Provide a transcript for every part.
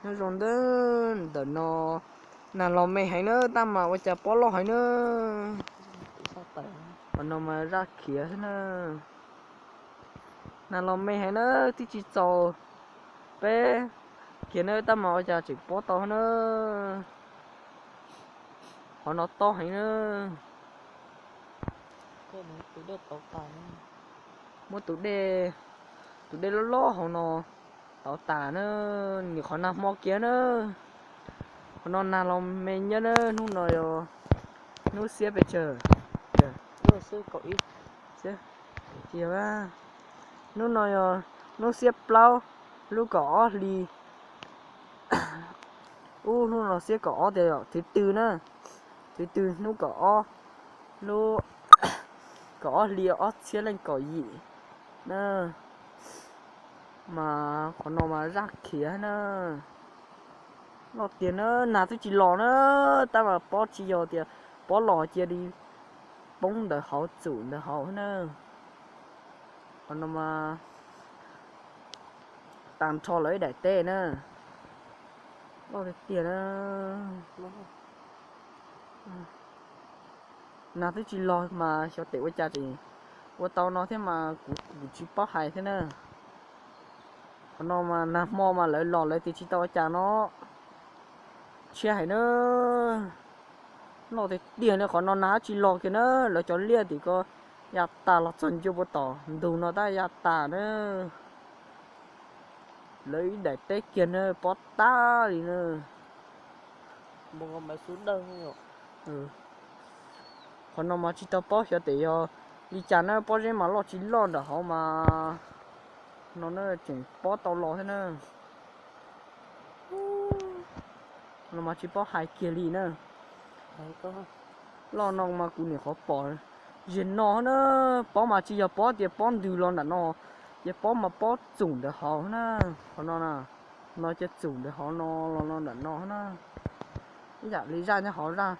Nyob zoo nawb, ntawm no nag los me heev na, tab mas ua cas pob loj heev na. Qhov no mas zaj khiav xwb na. Nag los me heev na, twb tsis txaus peb kiag na, tab mas ua cas tseem pob tau na. Qhov no tob heev na. Muab tus dej, tus dej loj loj hauv no tauv tas na, nim qhov nag hmo kiag na. Qhov no nag los me nyob na, hnub no yog hnub xiab pes tsawg? Hnub no yog hnub xiab plaub, lub kaum ob hli. Ub, hnub no xiab kaum ob tiag, thwv tw na, thwv tw hnub kaum ob, lub kaum ob hli ob txhiab leej kaum yim na. Mas qhov no mas zaj khiav na, loj tiag na, nag twb tsis los na, tab mas pob tsis yog tias pob los cia li poob ntawm hauv txum ntawm hauv na. Qhov no mas tag nrho lawv ib daim teb na, loj tiag tiag na. Nag twb tsis los mas xyov tes ua cas tseem ua tau no thiab mas kuv kuv tsis paub hais thiab na. Qhov no mas nag hmo mas lawv los lawv tias tsis tau ua cas no. Tshiab hais na, loj tiag tiag na, qhov no nag tsis los kiag na, lawv cov liaj tim ko ya tas los txog ncua puag tom ntug no tab ya tas na. Lawv ib daim teb kiag na, pob tag li na. Qhov no mas tsis tau paub xyov tes yog li cas na, pob zeb mas loj tsis loj nram hauv mas no na, tseem pob tau los thiab na. No mas tsis paub hais kiag li na. Loj no mas kuv nim qhuav pom zem no na, pob mas tsis yog pob tias pob ntws los nram no, ces pob mas pob txum ntawm hauv na. Qhov no na, no ces txum ntawm hauv no los no nram no na. Ib yam li zaj nyob hauv zaj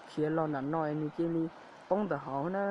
khiav los nram no nws cia li poob ntawm hauv na.